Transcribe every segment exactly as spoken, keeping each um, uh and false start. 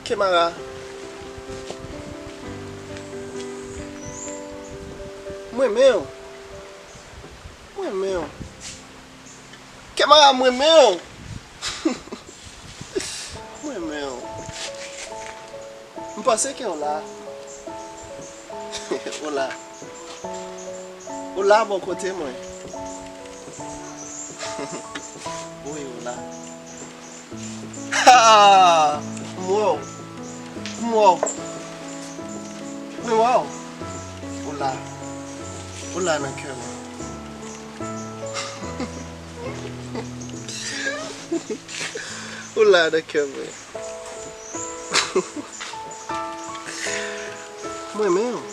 Kemara. M renmen w. M renmen w. Kemara, m renmen w. M renmen w. M panse ke w la. Ou la. Ou la bò kote mwen. Wi, ou la. Ha! M wè w. M wè w. Mwen wè w. Ou la. Ou la nan kè mwen. Ou la nan kè mwen. M renmen w.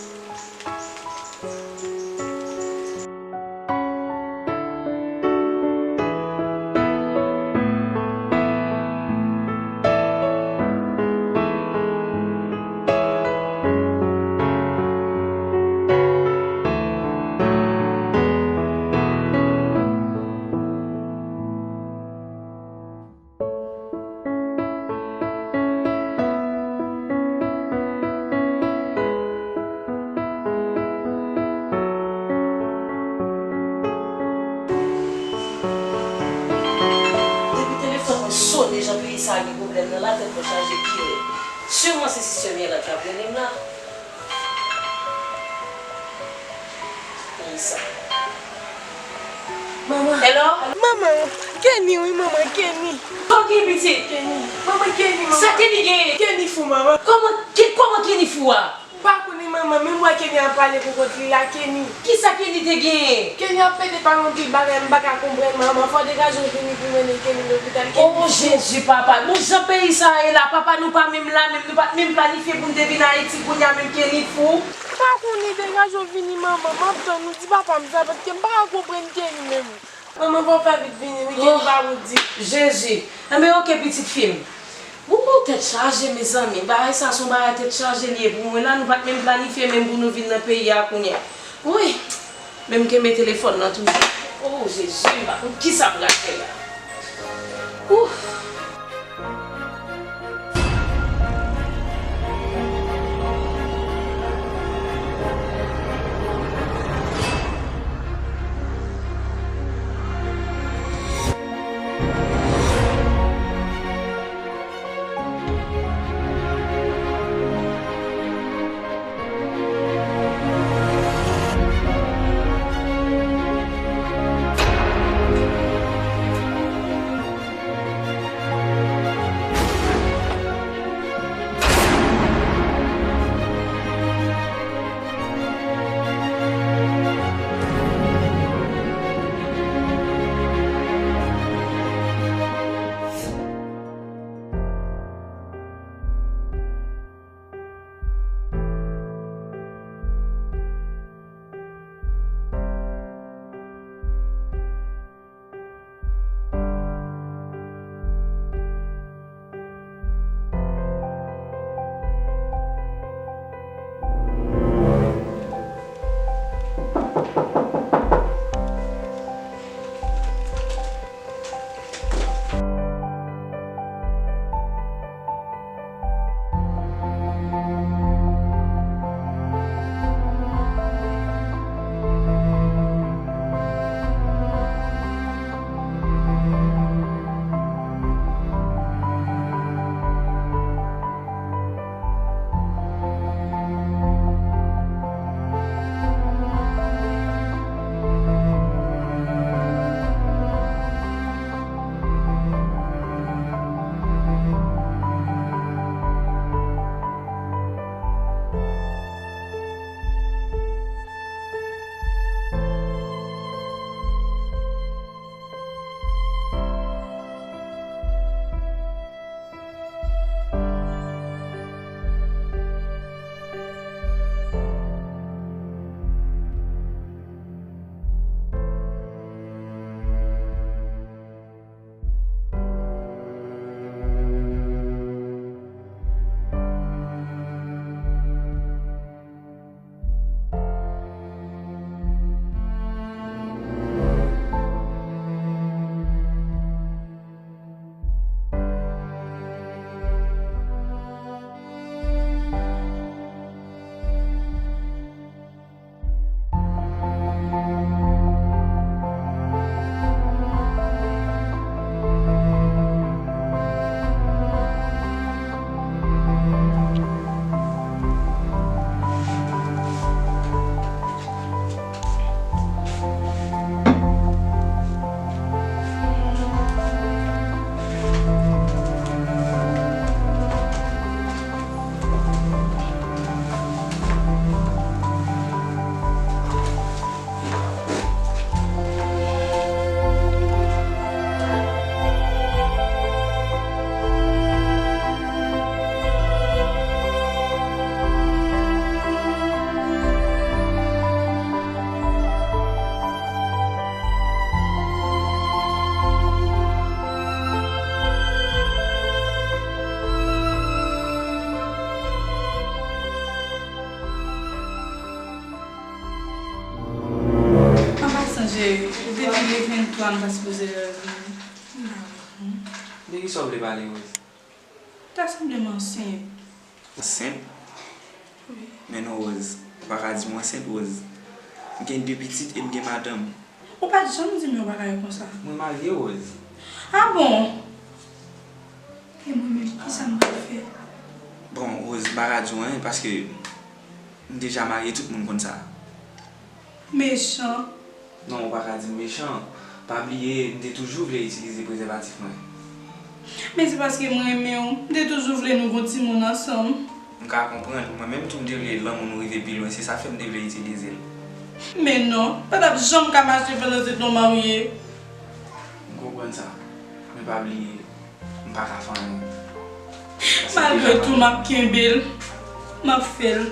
Depi telefòn mwen sone, jan peyi sa a gen pwoblèm nan, latèt mwen chaje pi rèd. Siman se sistè Miyèla k ap rele m la. Peyi sa. Manman. Hello? Manman, Kenny wi, manman, Kenny. Kòman Kenny pitit? Kenny. Manman, Kenny, manman. Sa Kenny genyen? Kenny fou, manman. Kòman, Ke-, kòman Kenny fou a? M pa konnen, manman, men m wè Kenny ap pale pou kont li la, Kenny. Kisa Kenny te genyen? Kenny ap pede pa yon pil bagay, m pa ka konprann, manman. Fò degaje w vini pou mennen Kenny lopital, Kenny fou. Oh, Jezi, papa. Bon, jan peyi sa a ye la, papa, nou pa menm la, menm nou pa t menm planifye pou n te vin Ayiti, kounye a menm Kenny fou. M pa konnen, degaje w vini, manman. M ap tann ou, di papa m sa, paske m pa ka konprann Kenny menm. Manman, fò w fè vit vini, wi, Kenny pa pou di. Jezi. Enben, oke, pitit fi m. Bon, bon, tèt chaje, mezanmi. Bagay sa, se yon bagay tèt chaje li ye pou mwen la. Nou pa t menm planifye menm pou nou vin nan peyi a kounye a. Wi. Men m kenbe telefòn nan toujou. Oh, Jezi, m pa konn kisa m pral fè la. Ouf. Depi le venntwa, m ta sipoze revini. M pa konprann. De kisa w vle pale, Rose? Ta sanble m ansent. Ansent? Wi. Men non, Rose. Ou pa ka di m w ansent, Rose. M gen de pitit e m gen madanm. Ou pa t janm di m yon bagay konsa. Mwen marye, Rose. Ah bon? E mwen menm, kisa m pral fè? Bon, Rose, m pa ka di w anyen paske m deja marye, tout moun konn sa. Mechan. Non, ou pa ka di m mechan. Pa bliye, m te toujou vle itilize prezèvatif mwen. Men se paske m renmen w. M te toujou vle nou gon timoun ansanm. M ka konprann. Mwen menm tou, m te vle lanmou nou rive pi lwen. Se sa fè m te vle itilize l. Men non, pa t ap janm ka mache pandan se t nou marye. M konprann sa. Men pa bliye, m pa ka fè anyen. Malgre tou, m ap kenbe l. M ap fè l.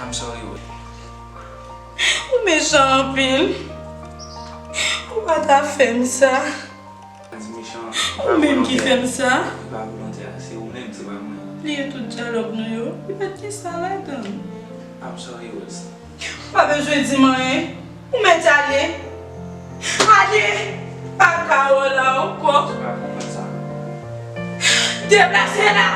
I'm sorry, Rose. Ou mechan anpil. Ou pa ta fè m sa. Ou menm ki fè m sa. Li pa volontè, se ou menm, se pa mwen. Bliye tout dyalòg nou yo. Li pa t gen sa ladan l. I'm sorry, Rose. Ou pa bezwen di m anyen. Ou mèt ale. Ale! Pa ka wè w la ankò. Deplase la!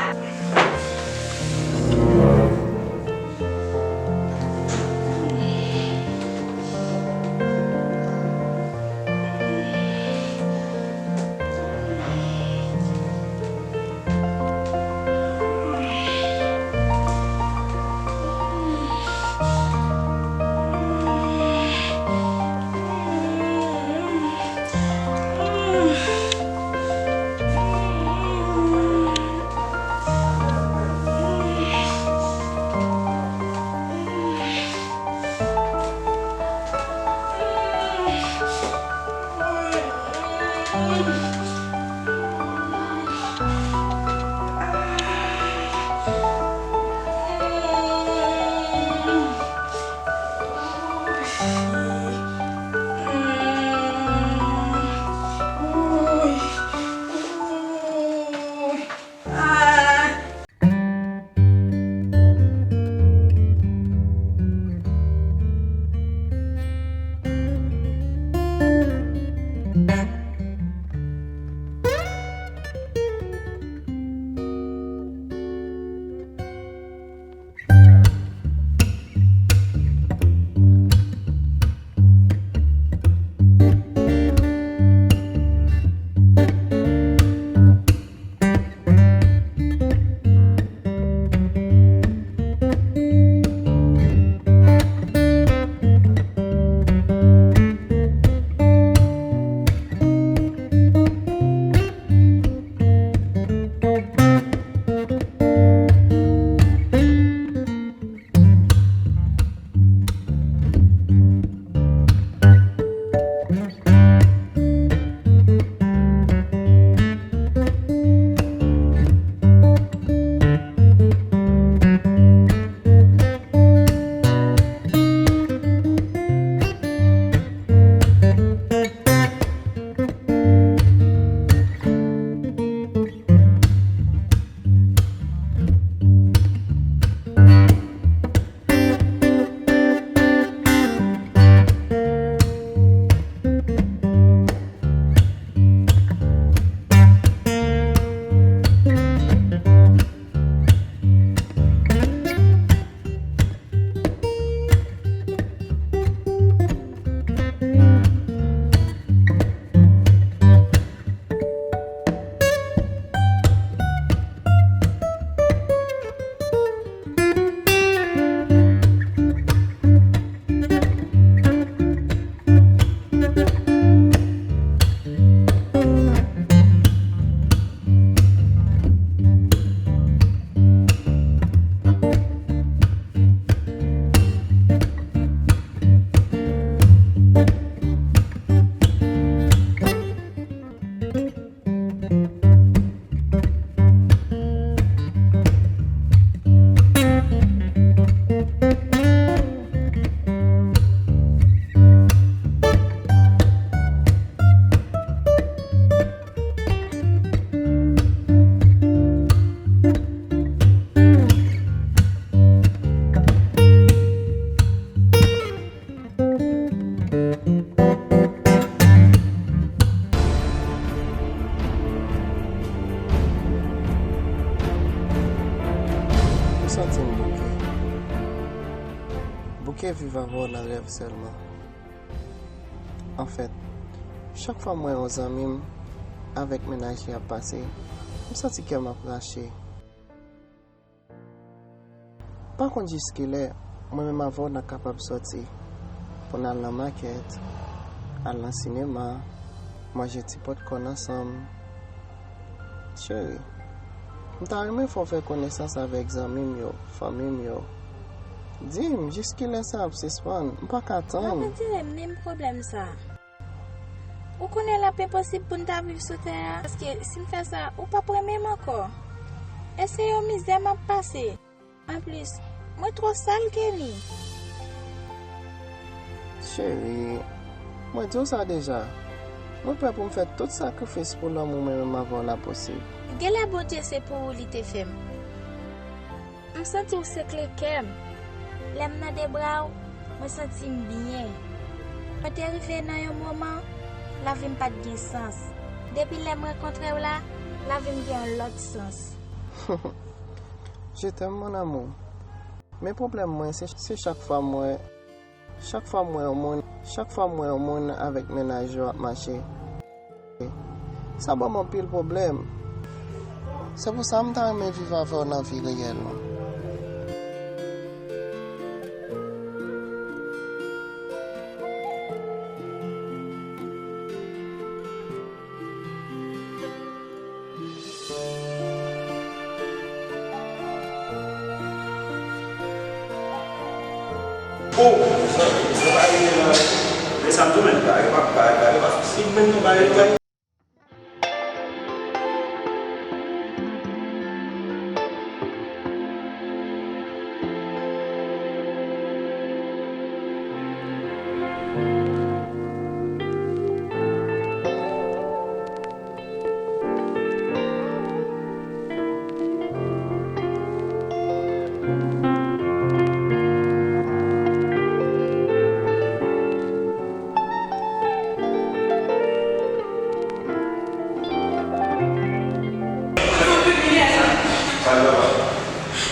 santi m bouke. Bouke viv avè w nan rèv sèlman. Anfèt, chak fwa m wè yon zanmi m avèk mennaj li ap pase, m santi kè m ap rache. Pa konn jiskilè mwen menm avè w n a kapab sòti pou n al nan makèt, al nan sinema, manje ti pòpkòn ansanm. Cheri, m ta renmen fè w fè konesans avèk zanmi m yo, fanmi m yo. Di m, jiskilè sa ap sispann? M pa ka tann. Pa retire m nan pwoblèm sa. Ou konnen l ap enposib pou n ta viv sou tè a, paske si m fè sa, ou p ap renmen m ankò. E se yon mizè m ap pase. Anplis, mwen twò sal, Kenny. Cheri, mwen di w sa deja. Mwen prè pou m fè tout sakrifis pou lanmou mwen menm avè w la posib. Genlè Bondye se pou ou li te fè m. M santi w sekle kè m. Lè m nan de bra w, mwen santi m byen. Mwen te rive nan yon moman, lavi m pa t gen sans. Depi lè m rankontre w la, lavi m gen yon lòt sans. Je t'aime, mon amour. Men pwoblèm mwen, se, se chak fwa m wè, chak fwa m wè yon moun, chak fwa m wè yon moun avèk mennaj yo ap mache. Sa ban m anpil pwoblèm. Se pou sa m ta renmen viv avè w nan vi reyèl lan. Oh, sa, sa pa rive la. Men sa m di w, men, bagay pa, bagay, bagay pa fasil menm non, bagay, bagay.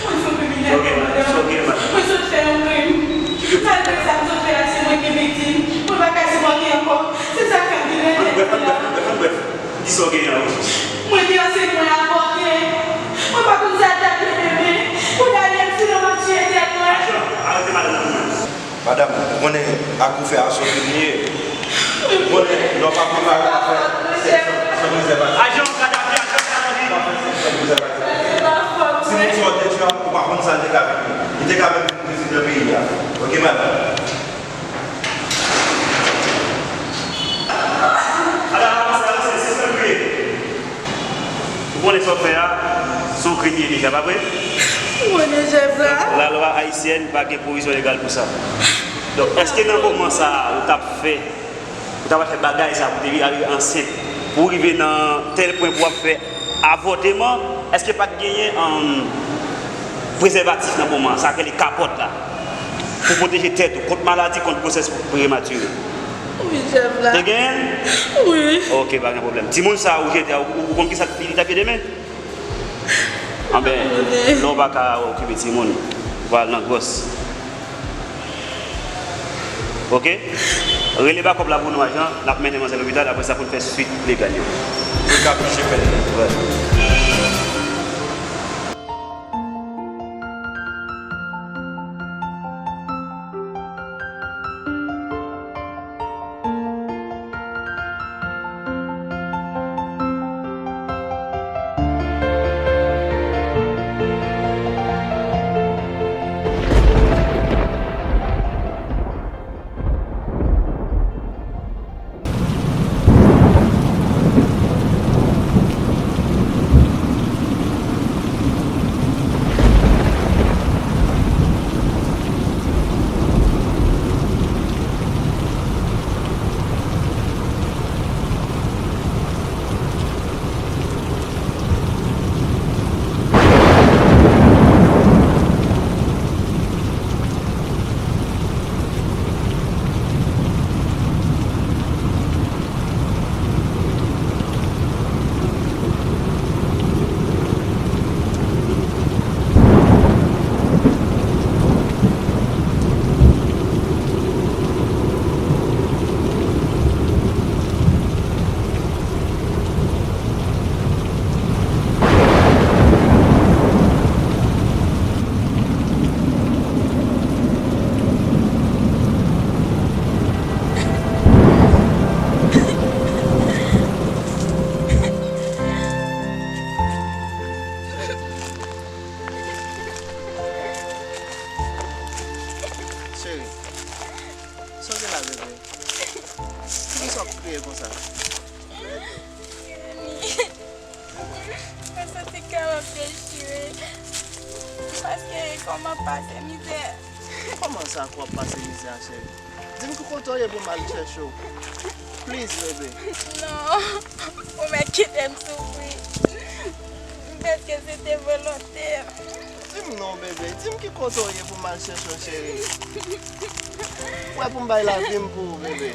Mwen fè yon kriminèl, madanm. Mwen sot fè yon krim. Malgre sa m sot fè a, se mwen ki viktim. Mwen pa ka sipòte ankò. Se sa k fè m vin rete la. Ann brèf, ann brèf, ann brèf, ann brèf. Di sa w genyen an wi. Mwen te ansent, mwen avòte. Mwen pa konn sa t ap rive men. Pou dayè, m sinon m ap tiye tèt mwen. Ajan, arete madanm nan pou mwen. Madanm, ou konnen ak ou fè a sou krim li ye. Ou konnen lè w pa prepare w ap fè sèks san, san prezèvatif. Ajan Kadhafi, ajan Kadhafi. W ap fè sèks san prezèvatif. Si moun sa w detwi a, ou pa konn sa l te ka vin. Li te ka menm vin prezidan peyi a. Oke, madanm. Madanm, avanse, avanse, sispann kriye. Ou konnen sa w fè a, se yon krim li ye deja, pa vre? M konnen, chèf la. Lalwa ayisyèn pa gen pwovizyon legal pou sa. Donk, èske nan moman sa a, ou t ap fè, ou t ap fè bagay sa a pou te rive ansent, pou w rive nan tèl pwen pou w ap fè avòteman, èske pa t genyen, um, prezèvatif nan moman an, sa k rele kapòt la, pou pwoteje tèt ou kont maladi, kont gwosès prematire? Wi, chèf la. Te genyen l? Wi. Oke, pa gen pwoblèm. Timoun sa a ou jete a, ou, ou konn kisa li t ap ye demen? Anben, lè w pa ka okipe timoun, ou pral nan gwòs. Oke? Rele bakòp la pou nou, ajan, n ap mennen manzè lopital, apre sa pou n fè swit legal yo. Yo ka pije pèn. Wè. Dechire. Paske kòman pase mizè. Kòman sa k w ap pase mizè a, cheri? Di m ki kote w ye pou m al chèche w. Please, bebe. Non, ou mèt kite m soufri. Paske se te volonte m. Di m non, bebe. Di m ki kote w ye pou m al chèche w, cheri. Ou wè pou m bay lavi m pou ou, bebe.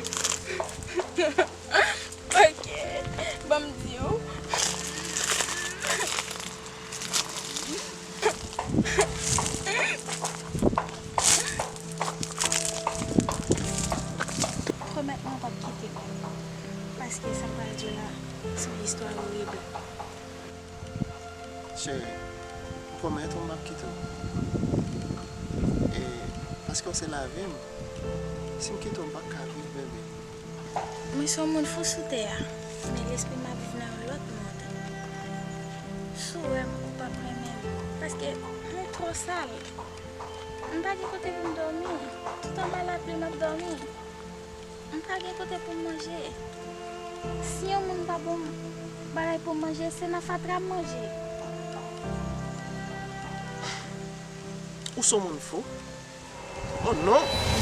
Ok, ban m di w. Pwomèt mwen w p ap kite m. Paske sa m pral di w la, se yon istwa orib. Cheri, m pwomèt ou m p ap kite w. E, paske w se lavi m. Si m kite w, m p ap ka viv, bebe. Mwen se yon moun fou sou tè a, men lespri m ap viv nan yon lòt mond. Si w wè m, ou p ap renmen m, paske mwen twò sal. M pa gen kote pou m dòmi. Tout anba lapli m ap dòmi. M pa gen kote pou m manje. Si yon moun pa ban m bagay pou m manje, se nan fatra m manje. Ou se yon moun fou? Oh non!